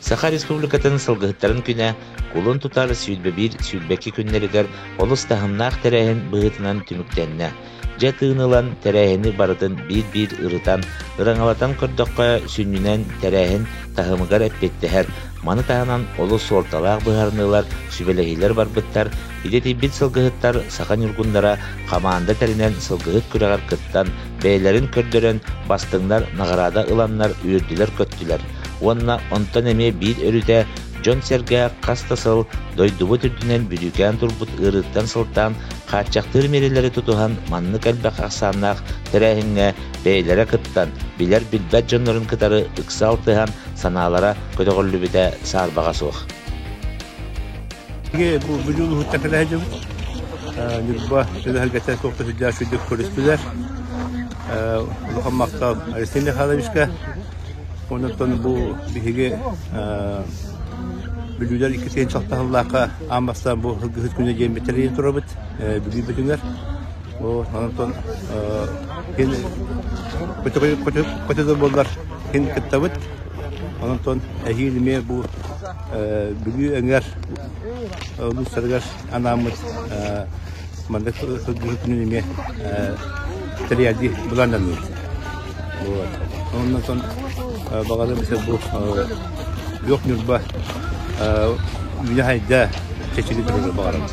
Саха Республикатын сылгыһыттарын күнэ кулун тутар 21-22 күннэригэр олус таһымнаах тэрээһин быһыытынан түмүктэннэ. Дьэ тыын ылан, тэрээһини барытын биир-биир ырытан, ыраҥалатан көрдөххө, сүнньүнэн тэрээһин таһымыгар эппиэттэһэр, маны таһынан олус суолталаах быһаарыныылар, сүбэлэһиилэр барбыттар, идэтийбит сылгыһыттар саха ньургуннара хамаанда тэринэн сылгыһыт күрэҕэр кыттан, бэйэлэрин көрдөрөн, бастыҥнар наҕараада ыланнар үөрдүлэр-көттүлэр уонна онтон эмиэ биир өрүтэ дьон-сэргэ хас да сыл дойдубут үрдүнэн бүрүүкээн турбут ыарыыттан сылтаан хааччахтыыр миэрэлэри тутуһан маннык элбэх ахсааннаах тэрээһиҥҥэ бэйэлэрэ кыттан, билэр-билбэт дьоннорун кытары ыкса алтыһан санаалара көтөҕүллүбүтэ саарбаҕа суох. Бу Бүлүү улууһуттан кэлэ сылдьабыт. Ньурба түһүлгэтэ туох да сүрдээх үчүгэйдик көрүстүлэр. Улахан махтал Алексей Михайловичка. Онтон бу биһиги Бүлүүлэр икки тыһыынча сыллаахха аан бастаан бу Сылгыһыт күнэ диэн тэрийэн турабыт Бүлүү Бөтүҥэр. Онтон кин көтө буоллар кин кыттабыт. Онтон эһиил эмиэ бу Бүлүү эҥэр улуустарыгар анааммыт маннык сылгыһыт күнүн эмиэ тэрийэрдии былааннаныыбыт. Вот. Оннотон баҕарым бу Күөх Ньурба үүнэ-хайда чэчири турары баҕарабын.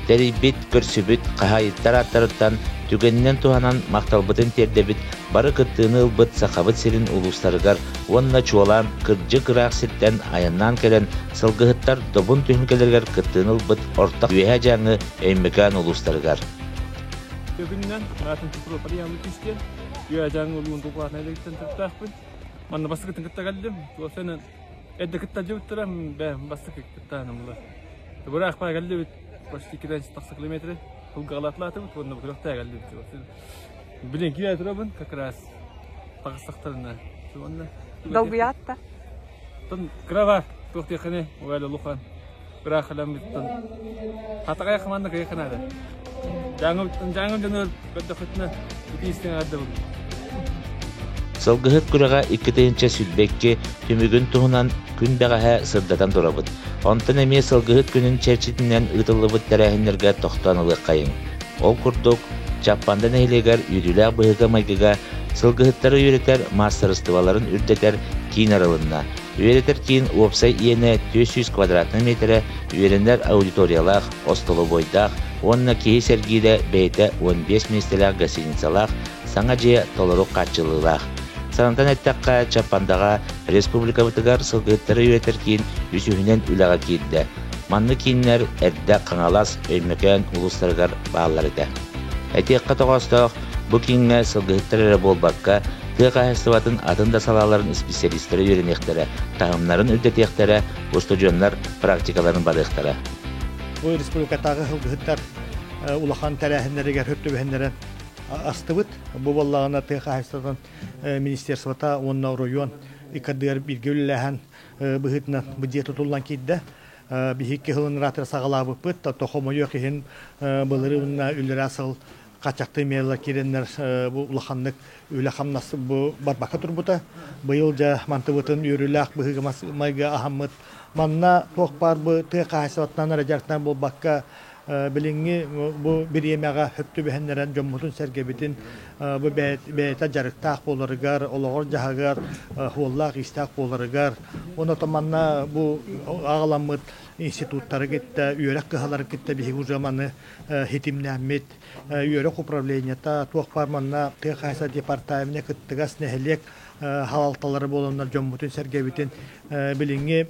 Тэрийбит, көрсүбүт хаһаайыттар ааттарыттан түгэнинэн туһанан махталбытын тиэрдэбит бары кыттыыны ылбыт Сахабыт сирин улуустарыгар уонна чуолаан кырдьык ыраах сиртэн айаннаан кэлэн сылгыһыттар добун түһүлгэлэригэр кыттыыны ылбыт Орто Үөһээ Дьааҥы, Өймөкөөн улуустарыгар. Бүгүннэн Наатын Чупру Париямы күүстүөн, Үөһээ Дьааҥы улууһун Тулпаатына илииттэн төрүттээхпин. Манна бастакытын кытта кэллим. Туосанан эрдэ кытта дьыбыттара, бэйэм бастакы кыттааным булар. Быраах баа кэллибит, почти 2 тахса километры сылгыгалаатылаатыбыт уонна күрэхтээх кэллибит. Билин киирэ турабын как раз таҕыстахтарына. Уонна Долгуйаатта? Тон кыра туох диэххиний, угаля улахан ыраах халаммыттан хатаҕай хамаанда кыайыахха наада. Дьааҥы дьонугар көрдөххүтүнэ ити истиҥ эҕэрдэ буолуо. Сылгыһыт күрэҕэ 2022 түмүгүн туһунан күн бэҕэһээ сырдатан турабыт. Онтон эмиэ сылгыһыт күнүн чэрчитинэн ыытыллыбыт тэрээһиннэргэ тохтоон ылыаххайыҥ. Ол курдук, Чаппанда нэһилиэгэр үөрүүлээх быһыыга-майгыга сылгыһыттары үөрэтэр маастарыстыбаларын үрдэтэр киин арылынна. Үөрэтэр киин уопсай иэнэ 400 квадратнай миэтэрэ, үөрэнэр аудиториялаах, остолобуойдаах уонна киһи сэргиирэ бэйэтэ 15 миэстэлээх гостиницалаах саҥа дьиэ толору хааччыллыылаах. Санатан эттэххэ, Чаппандаҕа республикабытыгар сылгыһыттары үөрэтэр киин үсүһүнэн үлэҕэ киирдэ. Маннык кииннэр эрдэ Хаҥалас, Өймөкөөн улуустарыгар бааллар этэ. Этиэххэ тоҕоостоох, бу кииҥҥэ сылгыһыттар эрэ буолбакка, тыа хаһаайыстыбатын атын да салааларын исписэлиистэрэ үөрэниэхтэрэ, таһымнарын үрдэтиэхтэрэ, устудьуоннар практикаларын барыахтара. Бу республикатааҕы сылгыһыттар улахан тэрээһиннэригэр хөп түбэһиннэрэн астыбыт. Бу буоллаҕына тыа хаһаайыстыбатын министерствота уонна оройуон иккардыгар бииргэ үлэлээһэн быһыытынан бу дьиэ тутуллан киирдэ. Биһикки сылын ыраатыра саҕалаабыппыт, то хомойуох иһин былырыын үлэлээ сыл хачахты миэлэ киирэннэр бу улаханнык үлэ-хамнас бу барбакка турбута. Быйыл дьэ мантыбытын үөрүүлээх быһыыга-майгы аһаммыт. Манна туох баар бу тыа хаһаайыстыбатынан эрэ дьарыктанар буолбакка, билиҥҥи бу бириэмэҕэ хөп түбэһиннэрэн дьоммутун-сэргэбитин бу бэйэтэ дьарыктаах буоларыгар, олоҕор-дьаһагар суоллаах-иистээх буоларыгар, уонна манна бу аҕаламмыт институттары кытта, үөрэх кыһаларын кытта биһиги уже маны хитимнээммит үөрэх управлениета туох баар манна тыа хаһаайыстыба департамена кыттыгас нэһилиэк халалталара буоланнар дьоммутун-сэргэбитин билиҥҥи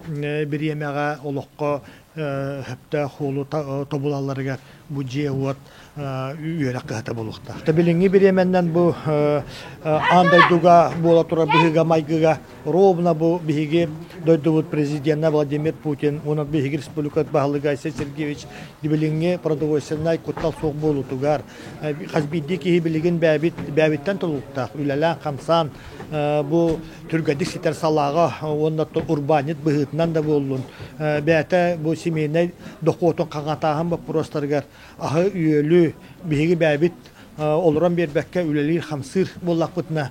бириэмэҕэ олоххо сөптөөх суолу тобулалларыгар бу дьиэ-уот үөрэх кыһата буолуохтаах. Билиҥҥи бириэмэннэн бу аан дойдуга буола турар быһыыга-майгыга ровно бу биһиги дойдубут президенэ Владимир Путин уонна биһиги республикабыт баһылыга Айсен Сергеевич билиҥҥи продовольственнай куттал суох буолуутугар хас биирдии киһи билигин бэйэбит бэйэбиттэн тутулуктаах үлэлээн-хамсаан бу түргэнник ситэр салааҕа уонна урбаанньыт быһыытынан да буоллун бэйэтэ бу семейнай дохуотун хаҥатааһын боппуруостарыгар аһы-үөлү биһиги бэйэбит. Олорон биэрбэккэ үлэлиир-хамсыыр буоллахпытына,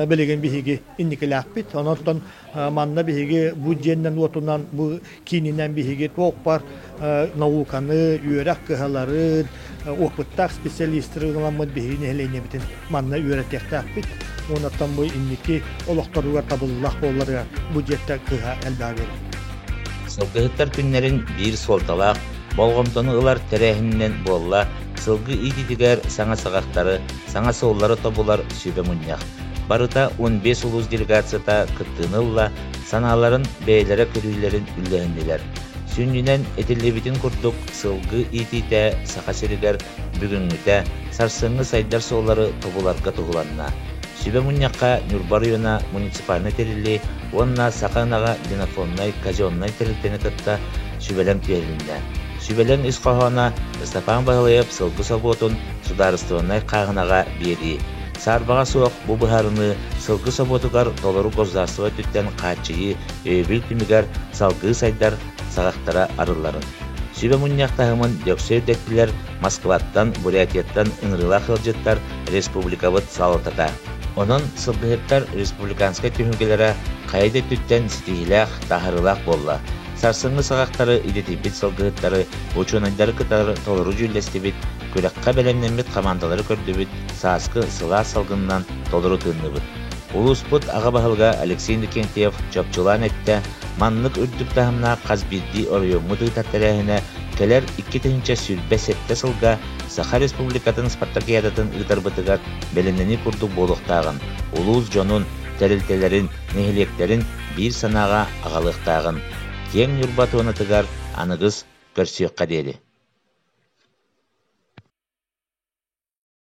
билигин биһиги инникилээхпит. Онон манна биһиги бу дьиэннэн уотунан, бу киининэн биһиги туох бар науканы, үөрэх кыһаларын, опыттаах специалистары ыламмыт биһиги нэһилиэнньэбитин манна үөрэтиэхтээхпит. Уонаттан бу инники олохторугар табыллах буолларыгар бу дьиэттэ кыһа элбэҕи биэрэр. Сылгыһыттар күннэрин биир суолталаах, болҕомтону ылар тэрээһининэн буолла сылгы иитиитигэр саҥа саҕахтары, саҥа суоллары тобулар сүбэ мунньах. Барыта 15 улуус делегацията кыттыыны ылла, санааларын бэйэлэрэ көрүүлэрин үллэһиннилэр. Сүнньүнэн этиллибитин курдук, сылгы иитиитэ Саха сиригэр бүгүҥҥүтэ сарсыҥҥы сайдар суоллары тобуларга туһуланна. Сүбэ мунньахха Ньурба оройуона муниципальнай тэриллии уонна Саха ынаҕа динафоннай казеннай тэрилтэни кытта сүбэлэҥ түһэрилиннэ. Сүбэлэҥ ис хоһооно Ыстапаан Баһылайап сылгы собуотун судаарыстыбаннай хааһынаҕа биэрии. Саарбаҕа суох бу быһаарыныы сылгы собуотугар толору государство өттүттэн хааччыйыы өйөбүл түмүгэр салгыы сайдар саҕахтара арылларын. Сүбэ мунньах таһымын дөксө үрдэттилэр Москваттан, Бурятияттан ыҥырыылаах ыалдьыттар республикабыт салалтата. Онон сылгыһыттар республиканскай түһүлгэлэрэ хайа да өттүттэн ситиһиилээх, таһаарыылаах буолла. Сарсыҥҥы саҕахтары идэтийбит сылгыһыттары, учуонайдары кытары толору дьүүллэстибит, күрэххэ бэлэмнэммит хамаандалары көрдүбүт, сааскы сылаас салгынынан толору тыынныбыт. Улууспут аҕа баһылыга Алексей Иннокентьев чопчулаан эттэ, маннык үрдүк таһымнаах хас биирдии оройуоммут ыытар тэрээһинэ кэлэр 2027 сылга Саха Республикатын спартакиадатын ыытарбытыгар бэлэмнэнии курдук буолуохтааҕын, улуус дьонун, тэрилтэлэрин, нэһилиэктэрин биир санааҕа аҕалыахтааҕын киэҥ Ньурба туонатыгар аныгыс көрсүөххэ диэри.